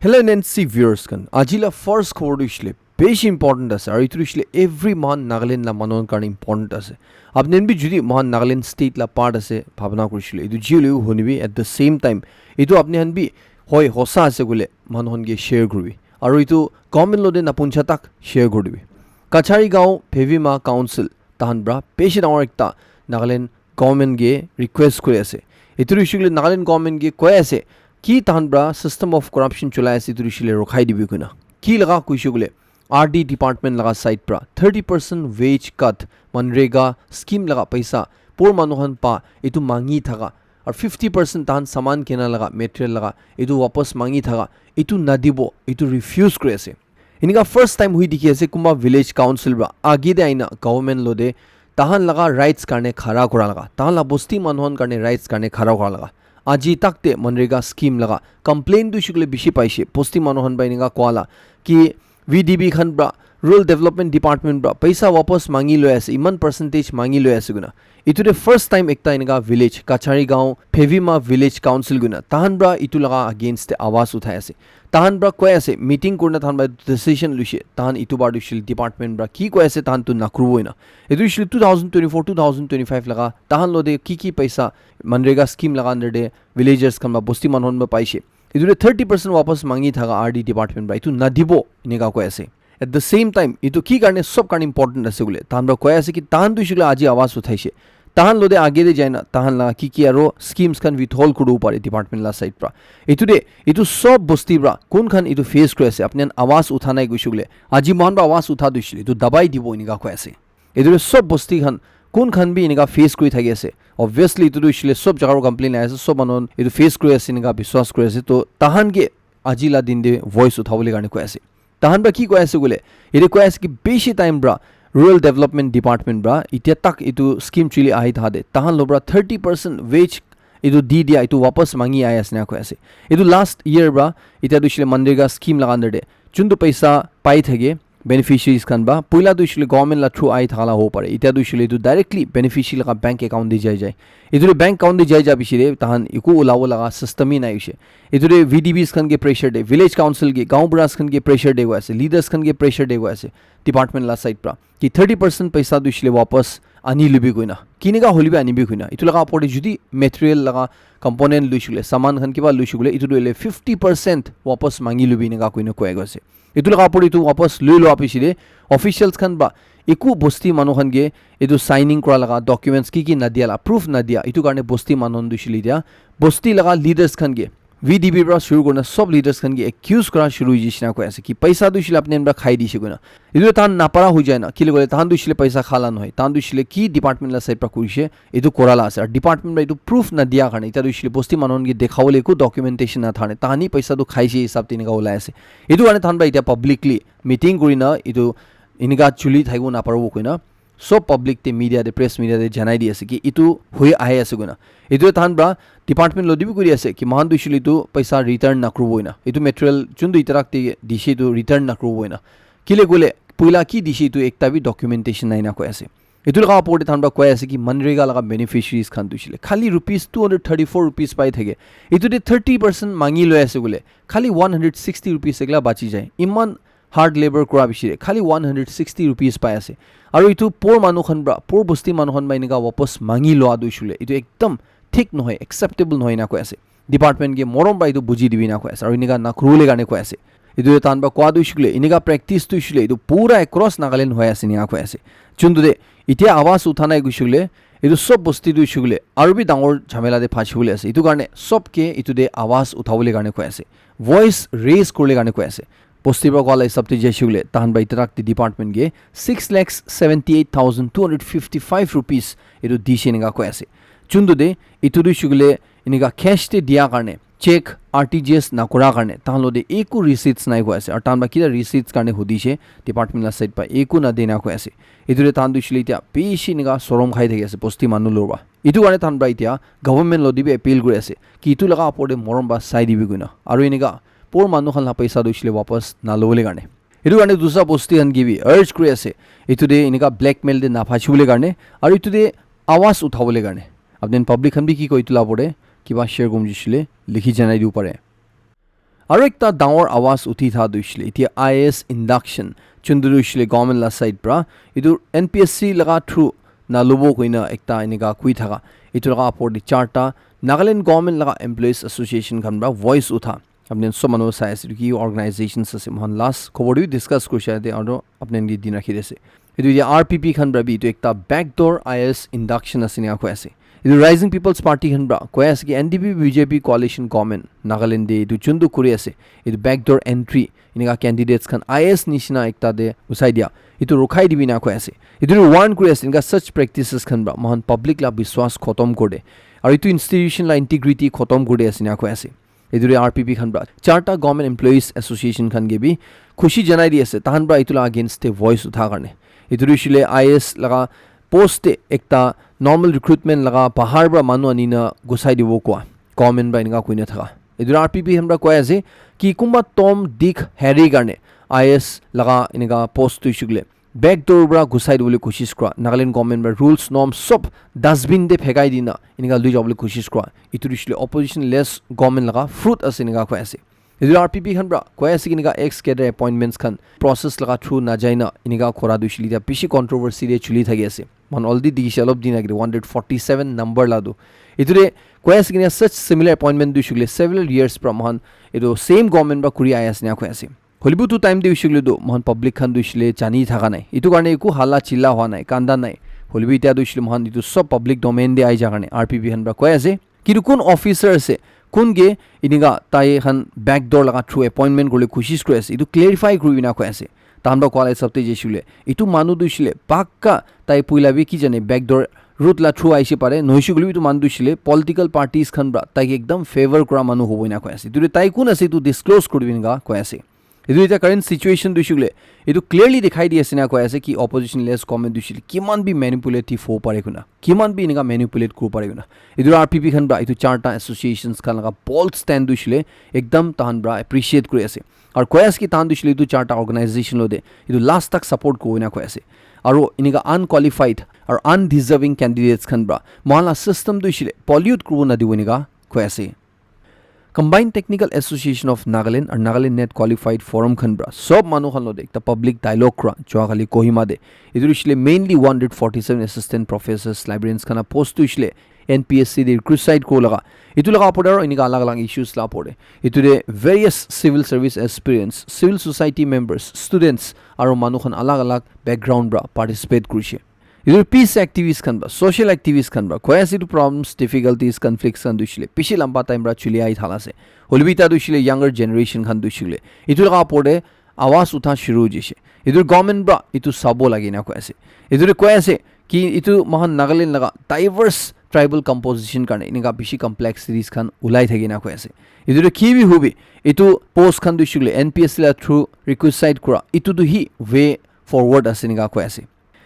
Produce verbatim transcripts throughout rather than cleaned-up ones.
Hello N N C viewers khan, aji la first khobor tu hoishe le beshi important ase, aru etu tu hoishe le every month Nagaland la manu khan karne important ase. Apni khan bi jodi mohan Nagaland state la part ase, bhabna kurishe le, etu ji hoilebi hunibi, at the same time etu apni khan bi hoi hosa ase koile manu khan ke share kuribi, aru etu government lote napuncha tak share kuribi. Kachari Gaon Phevima Council tahan pra beshi dangor ekta Nagaland government ke request kuri ase. Etu tu hoishe koile Nagaland government ke koi ase ki tahan pra system of corruption cholai ase, etu tu hoishe koile rokhai dibi koina. Ki laga koishe koile R D department laga side pra thirty percent wage cut, MGNREGA scheme laga paisa poor manu khan pa etu mangi thaka, aru fifty percent tahan saman kina laga material laga etu wapas mangi thaka, etu nadibo, etu refuse kuri ase. Enika first time hui dikhi ase, kunba village council pra age te aina government lote tahan laga rights karne khara kura laga, tahan la bosti manu khan karne rights karne khara kura laga. Aji tak te MGNREGA scheme laga complaint tu hoishe koile beshi paishe, bosti manu khan pra enika koa la ki V D B khan pra, Rural Development Department pra paisa wapas mangi loi ase, iman percentage mangi loi ase koina. Etu te first time ekta enika village, Kachari Gaon Phevima Village Council koina, tahan pra etu laga against te awaz uthai ase. Tahan pra koi ase, meeting kurina tahan pra decision luishe. Tahan etu bar tu hoishe le department pra ki koi ase, tahan tu nakuribo ena. Etu hoishe le two thousand twenty-four, two thousand twenty-five laga tahan lote ki ki paisa MGNREGA scheme laga under te villagers khan pra, bosti manu khan pra paishe, etu te thirty percent wapas mangi thaka R D department pra etu nadibo enika koi ase. At the same time, etu ki karne sob karne important ase koile, tahan pra koi ase ki tahan tu hoishe koile aji awaz uthaishe. Tahan lote age te jaina tahan la ki ki aro schemes khan withhold kuribo pare department la side pra. Etu te, etu sob bosti pra kun khan etu face kuri ase, apni khan awaz utha nai koishe koile, aji mohan pra awaz utha tu hoishe koile etu dabai dibo enika koi ase. Etu te sob bosti khan kun khan bi enika face kuri thaki ase. Obviously etu tu hoishe koile sob jaga pra complaint ahi ase, sob manu khan etu face kuri ase enika biswas kuri ase. To tahan ke aji la din te voice uthabole karne koi ase. Tahan pra ki koi ase koile, ete koi ase ki beshi time pra Rural Development Department pra itya tak etu scheme chuli ahi thaka te tahan lo pra thirty percent wage etu di dia, etu wapas mangi ahi ase na koi ase. Etu last year pra itya tu hoishe koile MGNREGA scheme laga under te juntu paisa pai thake beneficiaries khan pra, poila tu hoishe koile government la through ahi thaka la hobo pare. Itya tu hoishe koile etu directly beneficiary laga bank account te jai jai. Etu tu bank account te jai ja piche te tahan eku ulabo laga system hi nai hoishe. Etu te V D Bs khan ke pressure de, village council ke, gaon buras khan ke pressure de koi ase, leaders khan ke pressure de koi ase department la side pra ki thirty percent paisa tu hoishe koile wapas ani lubi koina, kinika hoilebi anibi koina. Etu laga opor te jodi material laga component luishe koile, saman khan kiba luishe koile, etu tu hoile fifty percent wapas mangi lubi enika koina koi ase. Etu laga opor te etu wapas lui lua piche te officials khan pra eku bosti manu khan ke etu signing kura laga documents ki ki nadia la proof nadia, etu karne bosti manu khan tu hoishe koile dia bosti laga leaders khan ke, V D B pra shuru kurina sob leaders khan ke accuse kura shuru hoishe na koi ase ki paisa tu hoishe koile apni khan pra khai dishe koina. Etu tahan napara hoi jai na, kile koile tahan tu hoishe koile paisa kha la nohoi, tahan tu hoishe koile ki department la side pra kurishe, etu kora la ase. Aru department pra etu proof nadia karne, itya tu hoishe koile bosti manu khan ke dekhabole eku documentation nathane, tahan hi paisa tu khaishe hisab te enika ulai ase. Etu karne tahan pra itya publicly meeting kurina etu enika chuli thakibo naparibo koina sob public te, media te, press media te janai di ase ki etu hoi ahi ase koina. Etu tahan pra department lote bi koi di ase ki mohan tu hoishe koile etu paisa return nakuribo koina. Etu material juntu itarak te dishe etu return nakuribo koina. Kile koile poila ki dishe etu ekta bi documentation nai na koi ase. Etu laga opor te tahan pra koi ase ki MGNREGA laga beneficiaries khan tu hoishe koile khali rupees two hundred thirty-four rupees pai thake. Etu te thirty percent mangi loi ase koile khali one hundred sixty rupees ekla bachi jai. Iman hard labor kura piche te khali one hundred sixty rupees pai ase. Aru etu poor manu khan pra, poor bosti manu khan pra enika wapas mangi lua tu hoishe koile etu ekdam thik nohoi, acceptable nohoi na koi ase. Department ke morom pra etu buji dibi na koi ase, aru enika nakuribole karne koi ase. Etu tahan pra koa tu hoishe koile, enika practice tu hoishe koile, etu pura across Nagaland hoi ase enika koi ase. Juntu te itya awaz utha nai koishe koile, etu sob bosti tu hoishe koile aru bi dangor jhamela te phasibole ase. Etu karne sob ke etu te awaz uthabole karne koi ase, voice raise kuribole karne koi ase. Bosti pra koa la hisab te jaishe koile, tahan pra itarak te department ke six lakhs seventy eight thousand two hundred fifty five rupees etu dishe enika koi ase. Juntu te etu tu hoishe koile enika cash te dia karne, check, R T G S nakura karne, tahan lote eku receipts nai koi ase. Aru tahan pra kita receipts karne hudishe, department la side pra eku nade na koi ase. Etu te tahan tu hoishe koile itya bishi enika sorom khai thaki ase bosti manu logot pra. Etu karne tahan pra itya government lote bi appeal kuri ase ki etu laga opor te morom pra sai dibi koina. Aru enika poor manu khan la paisa tu hoishe koile wapas nalobole karne. Etu karne dusra bosti khan ke bi urge kuri ase, etu te enika blackmail te naphasibole karne, aru etu te awaz uthabole karne. Apni khan public khan bi ki koi etu la opor te kiba share kurim jishe koile likhi janai dibo pare. Aro ekta dangor awaz uthi tha tu hoishe le, etia I A S induction, chundu tu hoishe le government la side pra, etu N P S C laga through na lobo koina ekta enika kui thaka. Etu laga apor te charta Nagaland Government laga Employees Association khan pra voice utha. Apni khan sob manu sai ase, etu ki organizations ase, moikhan last khobor tu discuss kurishe ase, aro apni khan ke din rakhi ase. Etu ya R P P khan pra bi etu ekta backdoor I A S induction ase ena koi ase. Etu Rising People's Party khan pra koi ase ki N D P B J P coalition government Nagaland te etu chundu kuri ase, etu backdoor entry, enika candidates khan I A S nishina ekta te usai dia, etu rukhai dibi ena koi ase. Etu warn kuri ase, enika such practices khan pra moikhan public la biswas khotom kuri de, aro etu institution la integrity khotom kuri de ase ena koi ase. Etu te R P P khan pra charta Government Employees Association khan ke bi khushi janai di ase, tahan pra etu la against te voice utha karne. Etu tu hoishe le I A S laga post te ekta normal recruitment laga bahar pra manu anina gusai dibo koa, government pra enika koina thaka. Etu R P P khan pra koi ase ki kunba Tom, Dick, Harry karne I A S laga enika post tu hoishe le backdoor pra gusai dibole koshish kura, Nagaland government pra rules norms sob dustbin te phekai dina enika lui jabole koshish kura, etu tu hoishe le opposition less government laga fruit ase enika koi ase. Etu R P P khan pra koi ase ki enika ex cadre appointments khan process laga through na jai na enika kora tu hoishe le etia bishi controversy te chuli thaki ase. Moikhan already dikhi ase olop din agete one hundred forty seven number la tu. Etu te koi ase ki enika such similar appointment tu hoishe le several years pra moikhan etu same government pra kuri ahi ase ena koi ase. Hoilebi etu time te hoishe koile tu moikhan public khan tu hoishe le jani thaka nai. Etu karne eku hala chilla hua nai, kanda nai. Hoilebi etia tu hoishe le moikhan etu sob public domain te ahi ja karne R P P khan pra koi ase. Kintu kun officer ase, kun ke enika tai khan backdoor laga through appointment kuribole koshish kuri ase, etu clarify kuri kena koi ase. Tahan pra koa la hisab te jaise koile, etu manu tu hoishe le pakka tai puila bi ki jane backdoor route la through aise pare, nohoishe koile bi etu manu tu hoishe le political parties khan pra tai ke ekdam favor kura manu hobo ena koi ase. Etu te tai kun ase etu disclose kuri dibi ena koi ase. Etu etia current situation tu hoishe koile, etu clearly dikhai di ase ena koi ase ki opposition less government tu hoishe koile kiman bi manipulative hobo pare koina, kiman bi enika manipulate kuribo pare koina. Etu R P P khan pra etu charta associations khan laga bold stand tu hoishe koile ekdam tahan pra appreciate kuri ase. Aru koi ase ki tahan tu hoishe koile etu charta organization lo te etu last tak support kuribo ena koi ase. Aru enika unqualified aru undeserving candidates khan pra moikhan la system tu hoishe koile pollute kuribo nadibo enika koi ase. Combined Technical Association of Nagaland aru Nagaland Net Qualified Forum khan pra sob manu khan lo te ekta public dialogue kura jua kali Kohima te. Etu tu hoishe koile mainly one hundred forty seven assistant professors, librarians khan la post tu hoishe koile N P S C te recruit side kuribo laga. Etu laga opor te aru enika alag alag issues la opor te. Etu te various civil service aspirants, civil society members, students aru manu khan alag alag background pra participate kurishe. Etu peace activists khan pra, social activists khan pra, koi ase etu problems, difficulties, conflicts khan tu hoishe koile bishi lamba time pra chuli ahi thala ase. Hoilebi etia tu hoishe koile younger generation khan tu hoishe koile etu laga opor te awaz utha shuru hoi jaise. Etu government pra etu sabo lage ena koi ase. Etu te koi ase ki etu moikhan Nagaland laga diverse tribal composition karne enika bishi complexities khan ulai thake ena koi ase. Etu te ki bi hobi, etu post khan tu hoishe koile N P S C la through recruit side kura, etu tu hi way forward ase enika koi ase.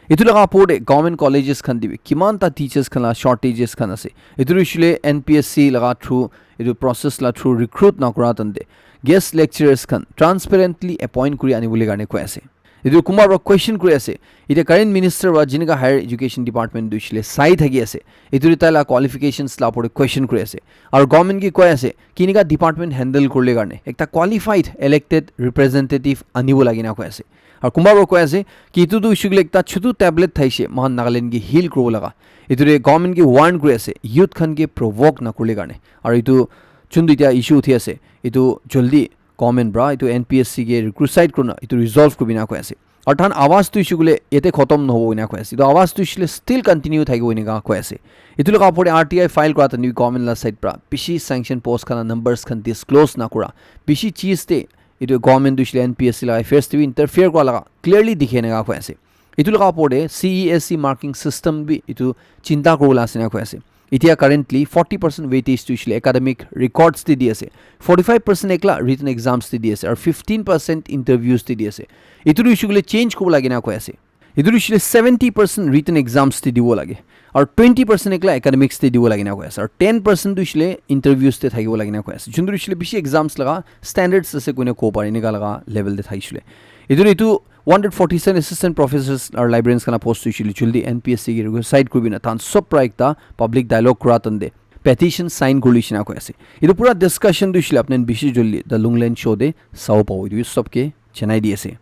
Etu laga opor te government colleges khan te bi kiman ta teachers khan la shortages khan ase. Etu tu hoishe koile N P S C laga through, etu process la through recruit na kura tante guest lecturers khan transparently appoint kuri anibole karne koi ase. Etu kunba pra question kuri ase. Etia current minister pra jinika higher education department tu hoishe koile sai thaki ase. Etu te tai la qualifications la opor te question kuri ase. Aru government ke koi ase, ki enika department handle kuribole karne ekta qualified elected representative anibo lage ena koi ase. Aru kunba pra koi ase ki etu tu hoishe koile ekta chutu tablet thaishe moikhan Nagaland ke heal kuribo laga. Etu te government ke warn kuri ase, youth khan ke provoke na kuribole karne. Aru etu chundu etia issue uthi ase, etu jaldi government pra etu N P S C ke recruit side kurina etu resolve kuribi ena koi ase. Aru tahan awaz tu hoishe koile yate khotom nohobo ena koi ase. Etu awaz tu hoishe koile still continue thakibo enika koi ase. Etu laga opor te R T I file kura tani government la side pra bishi sanction post khan la numbers khan disclose na kura, bishi cheez te etu government tu hoishe koile N P S C la affairs te bi interfere kura laga clearly dikhi enika koi ase. Etu laga opor te C E S C marking system bi etu chinta kuribo la ase ena koi ase. Etia currently forty percent weightage tu hoishe koile academic records te di ase, forty five percent ekla written exams te di ase, aru fifteen percent interviews te di ase. Etu tu hoishe koile change kuribo lage ena koi ase. Etu tu hoishe koile seventy percent written exams te dibo lage, aru twenty percent ekla academics te dibo lage ena koi ase, aru ten percent tu hoishe koile interviews te thakibo lage ena koi ase. Chundu tu hoishe koile bishi exams laga standards ase koina kobo pare, enika laga level te thakishe koile. Etu tu etu one hundred forty seven assistant professors aru librarians khan la post tu hoishe koile jaldi N P S C ke recruit side kuribi ena tahan sob pra ekta public dialogue kura tante petition sign kuri lishina koi ase. Etu pura discussion tu hoishe le apni khan bishi joldi The Lunglen Show te sabo pabo, etu bi sob ke janai di ase.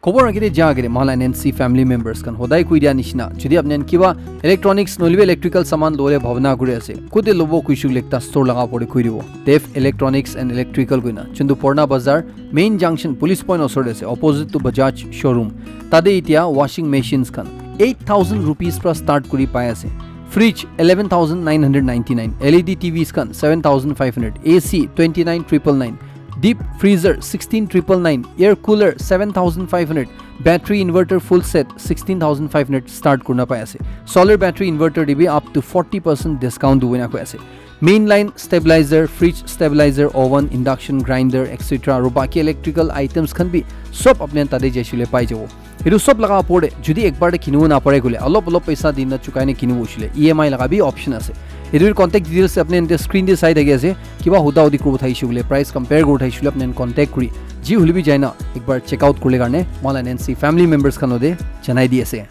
Khobor agere ja agere, mohan la N N C family members khan hodai koi dia nishina, jodi apni khan kiba electronics nohoile bi electrical saman lobole bhabna kuri ase, kote lobo koishe koile ekta store laga opor te koi dibo, Dev Electronics and Electrical koina, juntu Purana Bazar, main junction, police point osor te ase, opposite to Bajaj showroom. Tate etia washing machines khan eight thousand rupees pra start kuri pai ase. Fridge eleven thousand nine hundred ninety-nine, L E D T Vs khan seven thousand five hundred, A C twenty-nine triple nine, deep freezer sixteen triple nine, air cooler seven thousand five hundred, battery inverter full set sixteen thousand five hundred start kurna pai ase. Solar battery inverter te bi up to forty percent discount duina koi ase. Main line stabilizer, fridge stabilizer, oven, induction grinder, et cetera aru baki electrical items khan bi sob apni khan tate jaishe koile pai jabo. Etu sob laga opor te jodi ekbar te kinibo napare koile, olop olop paisa dina chukai na kinibo hoishe koile, E M I laga bi option ase. Etu contact details apni khan screen te sai thaki ase. Kiba huda hudi kuribo thakishi koile, price compare kuribo thakishi koile, apni khan contact kuri, ji hoile bi jaina ekbar check out kurle karne mohan la N N C family members khan logote janai di ase.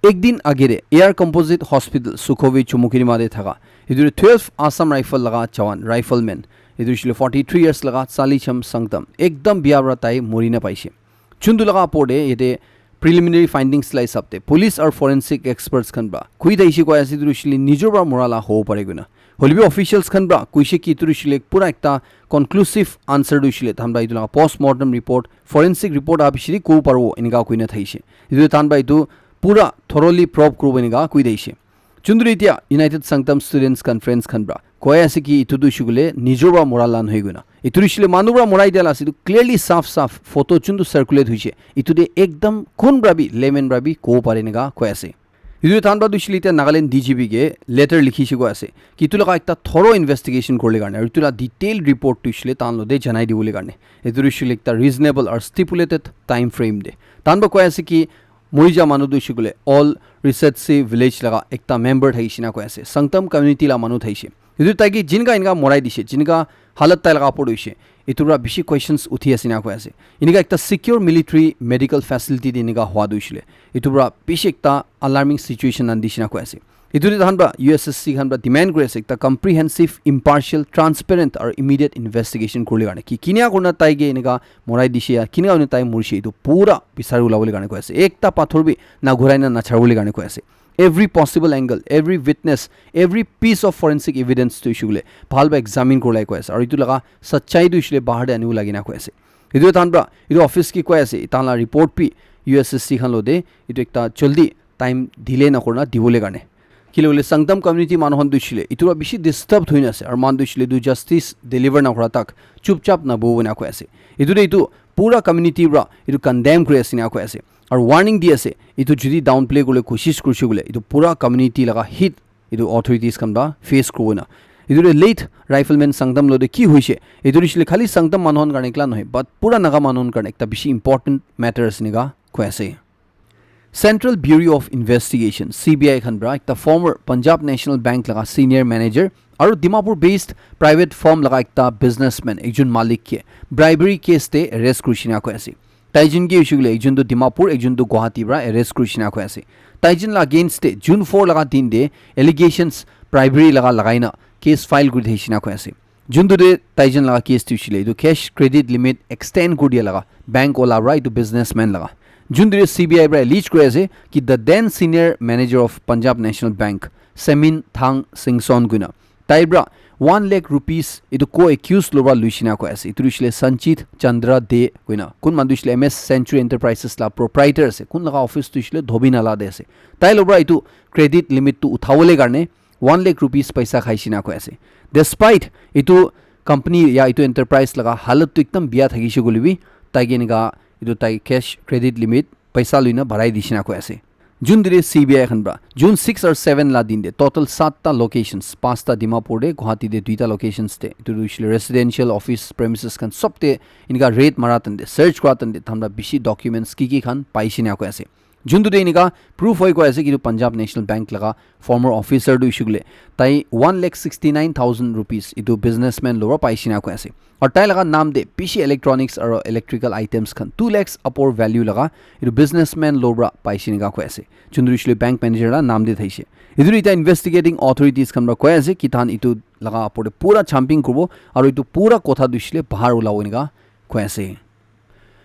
Ek din agere Air Composite Hospital, Sukhoi, Chumukedima te thaka, etu twelve Assam Rifle laga jawan, rifleman, etu hoishe koile forty-three years laga Salicham Sangtam, ekdam bia pra tai mori na paishe. Juntu laga opor te yate preliminary findings la hisab te police aru forensic experts khan pra koi thakishe koi ase, etu hoishe koile nijor pra mora la hobo pare koina. Hoile bi officials khan pra koishe ki etu hoishe koile pura ekta conclusive answer tu hoishe koile tahan pra etu laga post mortem report, forensic report aha piche te kobo paribo enika koina thakishe. Etu tahan pra etu pura thoroughly probe kuribo enika koi thakishe. Juntu tu etia United Sangtam Students Conference khan pra koi ase ki etu tu hoishe koile nijor pra mora la nohoi koina. Etu tu hoishe koile manu pra morai dia la ase, etu clearly saf saf photo juntu circulate hoishe, etu te ekdam kun pra bi, layman pra bi kobo pare enika koi ase. Etu tahan pra tu hoishe koile etia Nagaland D G P ke letter likhishe koi ase ki etu laga ekta thorough investigation kurle karne aru etu la detailed report tu hoishe koile tahan logote janai dibole karne. Etu tu hoishe koile ekta reasonable aru stipulated time frame te. Tahan pra koi ase ki mori ja manu tu hoishe koile all Risetsi village laga ekta member thakishe na koi ase, Sangtam community la manu thakishe. Etu tai ke jinka inka morai dishe, jinka halat tai laga opor te hoishe, etu pra bishi questions uthi ase na koi ase. Enika ekta secure military medical facility te enika hua tu hoishe koile, etu pra bishi ekta alarming situation ani dishe na koi ase. Etu te tahan pra U S S C khan pra demand kuri ase ekta comprehensive, impartial, transparent aru immediate investigation kurle karne ki kinia kurna tai ke enika morai dishe ya kinika kurna tai morishe, etu pura bisari ulabole karne koi ase. Ekta pathor bi na ghurai na nachhari bole karne koi ase. Every possible angle, every witness, every piece of forensic evidence tu hoishe koile bhal pra examine kurle koi ase. Aru etu laga sachai tu hoishe koile bahar te anibo lage na koi ase. Etu tahan pra etu office ke koi ase, tahan la report bi U S S C khan logote etu ekta jaldi time delay nakurna dibole karne. Kile koile Sangtam community manu khan tu hoishe koile etu pra bishi disturb hoina ase, aru mohan tu hoishe koile etu justice deliver nakura tak chupchap nabobo na koi ase. Etu te etu pura community pra etu condemn kuri ase na koi ase, aru warning di ase, etu jodi downplay kurle koshish kurishe koile etu pura community laga hit etu authorities khan pra face kuribo na. Etu te late rifleman Sangtam logote ki hoishe, etu hoishe koile khali Sangtam manu khan karne ekla nohoi, but pura Naga manu khan karne ekta bishi important matter ase enika koi ase. Central Bureau of Investigation, C B I khan pra ekta former Punjab National Bank laga senior manager aru Dimapur based private firm laga ekta businessman, ekjon malik ke bribery case te arrest kurishe na koi ase. Tai jun ke hoishe koile ekjon tu Dimapur, ekjon tu Guwahati pra arrest kurishe na koi ase. Tai jun la against te June four laga din te allegations bribery laga lagai na case file kuri thakishe na koi ase. Juntu te tai jun laga case tu hoishe koile etu cash credit limit extend kuri dia laga bank wala pra etu businessman laga. Juntu te C B I pra allege kuri ase ki the then senior manager of Punjab National Bank, Semin Thang Singson koina, tai pra one lakh rupees etu co-accused logot pra luishe na koi ase. Etu hoishe koile Sanchit Chandra De koina, kun manu tu hoishe koile M S Century Enterprises la proprietor ase. Kun laga office tu hoishe koile Dhobi Nala te ase. Tai logot pra etu credit limit tu uthabole karne one lakh rupees paisa khaishe na koi ase. Despite etu company ya etu enterprise laga halat tu ekdam bia thakishe koile bi, tai ke enika etu tai cash credit limit paisa luina barai dishe na koi ase. Jun dire C B I khan pra June six aru seven la din te total satta locations, pasta Dimapur te, Guwahati te duita locations te, etu tu hoishe koile residential, office premises khan sob te enika raid mara time te, search kura time te, tahan pra bishi documents ki ki khan paishe na koi ase. Juntu te enika proof hoi koi ase ki etu Punjab National Bank laga former officer tu hoishe koile tai one lakh sixty nine thousand rupees etu businessman logot pra paishe na koi ase. Aru tai laga naam te bishi electronics aru electrical items khan two lakhs upor value laga etu businessman logot pra paishe enika koi ase. Juntu hoishe koile bank manager la naam te thaishe. Etu ita investigating authorities khan para koi ase ki tahan itu laga apor te pura champing kuribo aru itu pura kotha tu hoishe le bahar ulabo enika koi ase.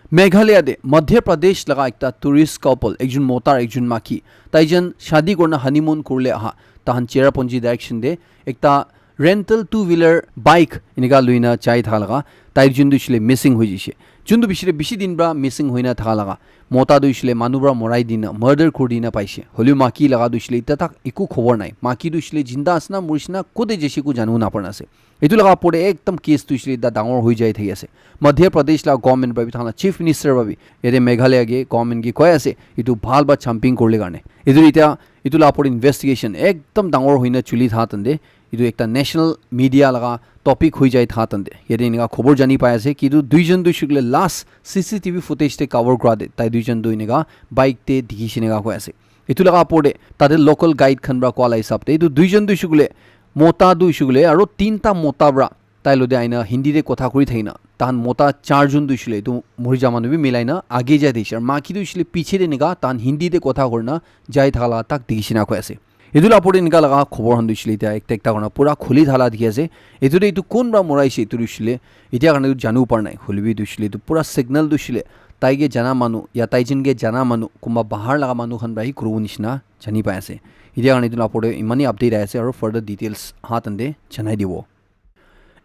Meghalaya de Madhya Pradesh laga ekta tourist couple, ekjon mota aru ekjon maki, taijon shadi kurina honeymoon kurile aha, tahan Cherrapunji direction de ekta rental two wheeler bike enika luina jai thaka laga, tai jun tu hoishe le missing hoi jaishe. Jun tu hoishe le bishi din pra missing hoina thaka laga, mota tu hoishe le manu pra morai dina, murder kuri dina paishe. Hoilebi maki laga tu hoishe le ita tak eku khobor nai. Maki tu hoishe le jinda ase na morishe na, kote jaishe eku janibo napara na ase. Etu laga opor te ekdam case tu hoishe le ekta dangor hoi jai thaki ase. Madhya Pradesh la government para bi, thana chief minister para bi, yate Meghalaya ke government ke koi ase, etu bhal para champing kurile karne. Etu ita, etu la opor te investigation ekdam dangor hoina chuli tha tande, etu ekta national media laga topic hoi jai tha tande. Yate enika khobor jani pai ase ki etu duijon tu hoishe le last C C T V footage te cover kura de, tai duijon tu enika bike te dikhi she enika koi ase. Etu laga opor te tate local guide khan para koa la hisab te etu duijon tu hoishe le mota tu hoishe le aru tinta mota para tai lo te aina Hindi te kotha kuri thakina, tahan mota charjon tu hoishe le etu mori ja manu bi milai na age jai thakishe. Aru maki tu hoishe le piche te enika tahan Hindi te kotha kurina jai thaka la tak dikhi she enika koi ase. Etu la opor te enika laga khobor khan tu hoishe le ita ekta ekta kurina pura khuli thala dikhi ase. Etu te etu kun para moraishe etu tu hoishe le itia karne tu janibo para nai. Hoilebi tu hoishe le etu pura signal tu hoishe le tai ke jana manu ya tai jun ke jana manu kunba bahar laga manu khan para hi kuribo nishina jani pai ase. Itia karne etu la opor te imani update ahi ase aru further details aha tande janai dibo.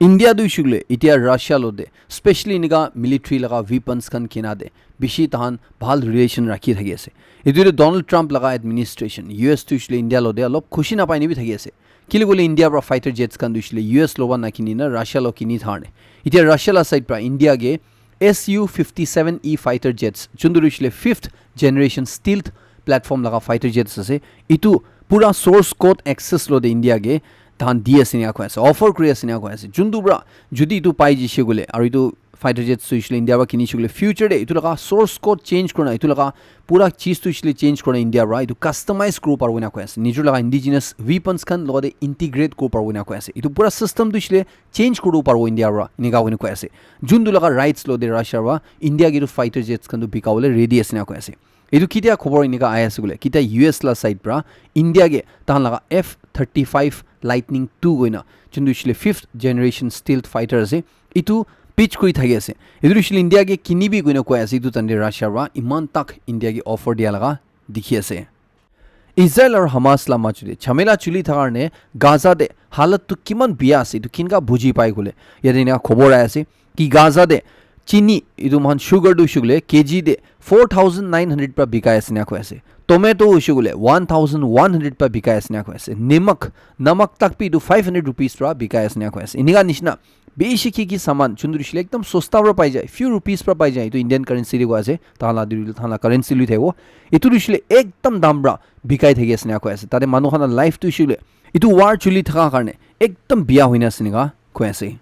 India tu hoishe le itia Russia lo de specially enika military laga weapons khan kina de bishi tahan bhal relation rakhi thaki ase. Etu tu Donald Trump laga administration, U S tu hoishe le India lo de olop khushi napai ni bi thaki ase. Kile koile India para fighter jets khan tu hoishe le U S lo ba na kini na Russia lo kini thane. Itia Russia la side para India ke S U fifty seven E fighter jets, jun tu hoishe le fifth generation stealth platform laga fighter jets ase. Etu pura source code access lo de India ke tahan di ase enika koi ase, offer kuri ase enika koi ase. Jun tu para jodi etu pai jaishe koile aru etu fighter jets tu hoishe le India para kinishe koile future te etu laga source code change kurina, etu laga pura cheez tu hoishe le change kurina India para etu customize kuribo paribo enika koi ase. Nijor laga indigenous weapons khan logote integrate kuribo paribo enika koi ase. Etu pura system tu hoishe le change kuribo paribo India para enika koi ase. Jun tu laga rights lo de Russia para India ke etu fighter jets khan tu bika bole ready ase enika koi ase. Etu kitia khobor enika ahi ase koile, kitia U S la side para India ke tahan laga F thirty-five Lightning two koina, jun tu hoishe le fifth generation stealth fighter ase, etu pitch kuri thaki ase. Etu tu hoishe le India ke kinibi koina koi ase, etu tande Russia para iman tak India ke offer dia laga dikhi ase. Israel aru Hamas la majo te jhamela chuli thaka karne Gaza te halat tu kiman biya ase, etu kinka buji pai koile, yate enika khobor ahi ase ki Gaza te chini, etu moikhan sugar tu hoishe koile K G te four thousand nine hundred para bikai ase enika koi ase. Tomato hoishe koile one thousand one hundred para bikai ase enika koi ase. Nimak, namak tak bi etu five hundred rupees para bikai ase enika koi ase. Enika nishina bishi ki ki saman, jun tu hoishe le ekdam sosta para pai jai, few rupees para pai jai, etu Indian currency te koi ase, tahan la duri, tahan la currency lui thakibo. Etu tu hoishe le ekdam dam para bikai thaki ase enika koi ase. Tate manu khan la life tu hoishe koile etu war chuli thaka karne ekdam biya hoina ase enika koi ase.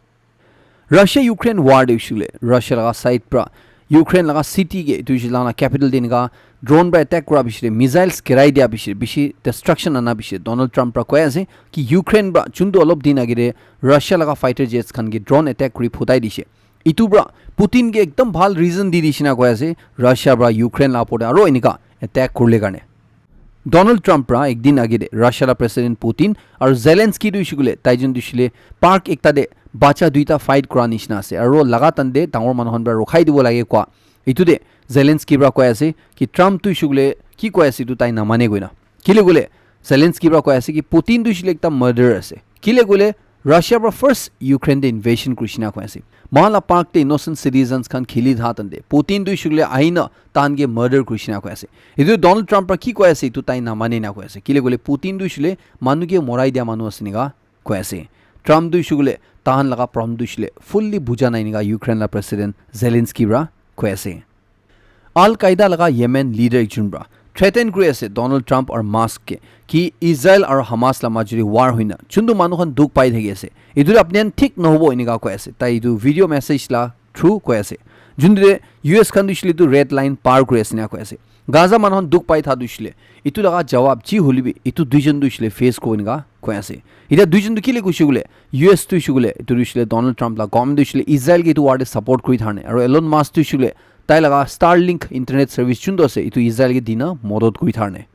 Russia Ukraine war te hoishe koile Russia laga side para Ukraine laga city ke etu hoishe le capital te enika drone para attack kura piche te, missiles girai dia piche te, bishi destruction ana piche te Donald Trump para koi ase ki Ukraine para jun tu olop din age te Russia laga fighter jets khan ke drone attack kuri phutai dishe. Etu para Putin ke ekdam bhal reason di dishe enika koi ase Russia para Ukraine la opor te aru enika attack kurile karne. Donald Trump para ek din age te Russia la President Putin aru Zelensky tu hoishe koile, tai jun tu hoishe le park ekta te bacha duita fight kura nishina ase aru laga time te dangor manu khan para rukhai dibo lage kua. Etu te Zelensky para koi ase ki Trump tu hoishe koile ki koi ase etu tai namane koina. Kile koile Zelensky para koi ase ki Putin tu hoishe koile ekta murderer ase. Kile koile Russia para first Ukraine te invasion kurishe enika koi ase. Moikhan la park te innocent citizens khan kheli tha time te Putin tu hoishe koile ahina tahan ke murder kurishe enika koi ase. Etu Donald Trump para ki koi ase etu tai namane enika koi ase. Kile koile Putin tu hoishe koile manu ke morai dia manu ase enika koi ase. Trump tu hoishe koile tahan laga problem tu hoishe koile fully buja nai enika Ukraine la President Zelensky para koi ase. Al Qaeda laga Yemen leader ekjon para threaten kuri ase Donald Trump aru Musk ke ki Israel aru Hamas la majo te war hoina juntu manu khan dukh pai thaki ase, etu tu apni khan thik nohobo enika koi ase. Tai etu video message la through koi ase. Juntu te U S khan tu hoishe koile etu red line par kuri ase enika koi ase. Gaza manu khan dukh pai tha tu hoishe koile etu laga jawab ji hoile bi etu duijon tu hoishe koile face kuribo enika koi ase. Etia duijon tu kile koishe koile U S tu hoishe koile etu tu hoishe koile Donald Trump la government tu hoishe koile Israel ke etu war te support kuri thane aru Elon Musk tu hoishe koile tai laga Starlink internet service juntu ase etu Israel ke dina modot kuri thane.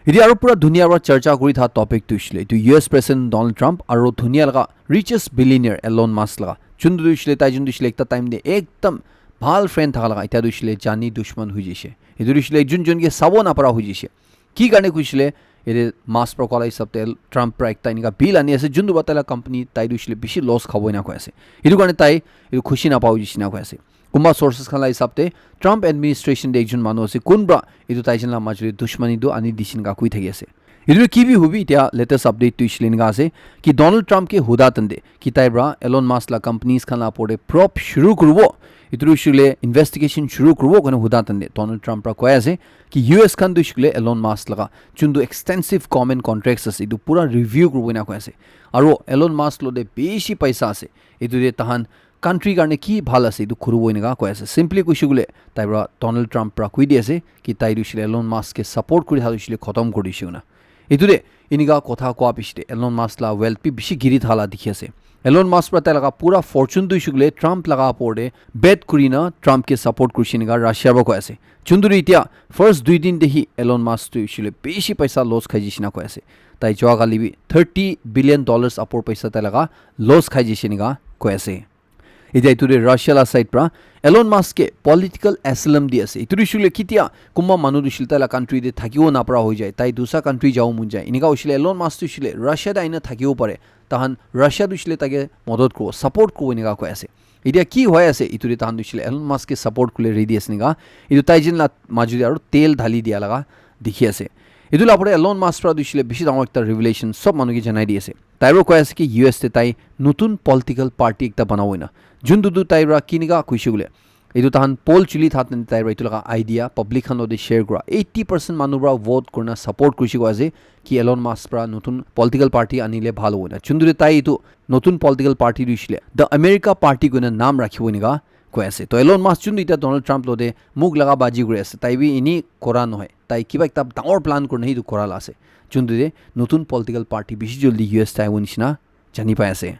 Etiya aru pura dunia para charcha kuri tha topic tu hoishe le etu U S President Donald Trump aru dunia laga richest billionaire Elon Musk laga, juntu tu hoishe le tai juntu hoishe le ekta time te ekdam bhal friend thaka laga, etiya tu hoishe le jani dushman hoi jaise. Etu tu hoishe le jun jun ke sabo napara hoi jaise. Ki karne koishe le, ete Musk para koa la hisab te Trump para ekta enika bill ani ase, juntu para tai la company tai tu hoishe le bishi loss khabo ena koi ase. Etu karne tai etu khushi napao jishe na koi ase. Kunba sources khan la hisab te Trump administration te ekjon manu ase, kun para etu tai jon la majot te dushmani tu ani dishe ena koi thaki ase. Etu ki bi hobi, etiya latest update tu hoishe le enika ase ki Donald Trump ke huda tande ki tai para Elon Musk la companies khan la opor te probe shuru kuribo, etu tu hoishe le investigation shuru kuribo koina huda tande Donald Trump para koi ase ki U S khan tu hoishe le Elon Musk laga juntu extensive government contracts ase, etu pura review kuribo ena koi ase. Aru Elon Musk lo te bishi paisa ase, etu te tahan country karne ki bhal ase etu kuribo enika koi ase. Simply koishe koile tai para Donald Trump para koi di ase ki tai tu hoishe le Elon Musk ke support kuri tha tu hoishe le khotom kuri dishe koina. Etu te enika kotha koa piche te Elon Musk la wealth bi bishi giri tha la dikhi ase. Elon Musk para tai laga pura fortune tu hoishe koile Trump laga opor te bet kuri na Trump ke support kurishe enika Russia para koi ase. Juntu tu etiya first dui din te hi Elon Musk tu hoishe le bishi paisa loss khai jishe na koi ase. Tai jua kali bi thirty billion dollars opor paisa tai laga loss khai jishe enika koi ase. Etiya etu te Russia la side para Elon Musk ke political asylum di ase. Etu tu hoishe le ketia kunba manu tu hoishe le tai la country te thakibo napara hoi jai, tai dusra country jabo mon jai, enika hoishe le Elon Musk tu hoishe le Russia te aina thakibo pare, tahan Russia tu hoishe le tai ke modot kuribo, support kuribo enika koi ase. Etiya ki hoi ase, etu te tahan tu hoishe le Elon Musk ke support kuri le ready ase enika, etu tai jon la majot te aru tel dhali dia laga dikhi ase. Etu la opor te Elon Musk para tu hoishe le bishi dangor ekta revelation sob manu ke janai di ase. Tai para koi ase ki U S te tai notun political party ekta banabo ena. Juntu tu tai para kinika koishe koile, etu tahan poll chuli that nani tai para etu laga idea public khan lo te share kura, eighty percent manu para vote kurina support kurishe koi ase ki Elon Musk para notun political party anile bhal hobo ena. Juntu te tai etu notun political party tu hoishe le The America Party koina naam rakhibo enika koi ase. To Elon Musk juntu etiya Donald Trump lo te mukh laga baji kuri ase, tai bi eni kora nohoi, tai kiba ekta dangor plan kurina etu kora la ase. Juntu te notun political party bishi jaldi U S te ahibo nishina jani pai ase.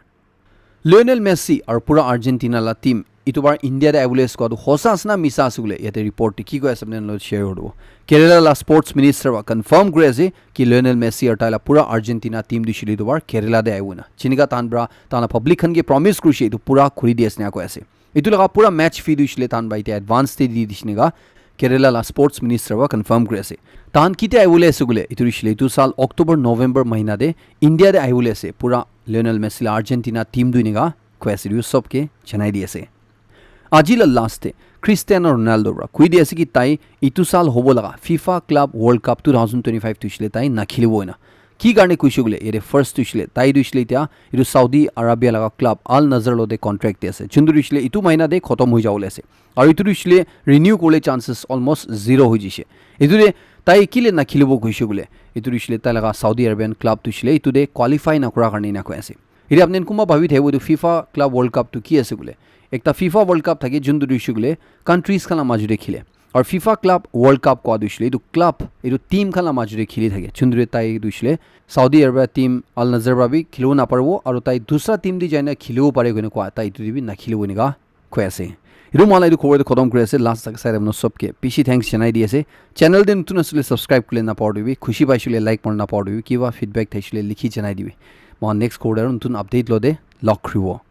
Lionel Messi aru pura Argentina la team etu bar India te ahibole ase koa tu hosa ase na misa ase koile, yate report te ki koi ase apni khan share kuri dibo. Kerala la sports minister para confirm kuri ase ki Lionel Messi aru tai la pura Argentina team tu hoishe le etu bar Kerala te ahibo na. Jinika tahan para tahan la public khan ke promise kurishe etu pura kuri di ase ena koi ase. Etu laga pura match fee tu hoishe le tahan para etiya advance te di dishe enika Kerala la sports minister para confirm kuri ase. Tahan ketia ahibole ase koile, etu tu hoishe le etu sal October November mahina te India te ahibole ase, pura Lionel Messi la Argentina team tu enika koi ase, etu sob ke janai di ase. Aji la last te Cristiano Ronaldo para koi di ase ki tai etu sal hobo laga FIFA Club World Cup two thousand twenty-five tu hoishe le tai nakhilibo ena. Ki karne koishe koile, yate first tu hoishe le tai tu hoishe le etiya etu Saudi Arabia laga club Al Nassr lo te contract te ase, juntu tu hoishe le etu mahina te khotom hoi jabo le ase. Aru etu tu hoishe le renew kuribole chances almost zero hoi jaise. Etu te tai kile nakhilibo koishe koile, etu tu hoishe le tai laga Saudi Arabian club tu hoishe le etu te qualify nakura karne ena koi ase. Etiya apni khan kunba bhabi thakibo etu FIFA Club World Cup tu ki ase koile. Ekta FIFA World Cup thake juntu tu hoishe koile countries khan la majot te khile. Aru FIFA Club World Cup koa tu hoishe le etu club, etu team khan la majot te khili thake. Juntu te tai tu hoishe le Saudi Arabia team Al Nassr para bi khilibo naparibo, aru tai dusra team te jaina khilibo pare koina koa, tai etu te bi nakhilibo enika koi ase. Etu moi khan la etu khobor tu khotom kuri ase. Last tak sai apni khan sob ke bishi thanks janai di ase. Channel te notun asile subscribe kuribole napahoribi. Khushi paishe koile like maribole napahoribi. Kiba feedback thaishe koile likhi janai dibi. Moi khan next khobor te aru notun update lo te log kuribo.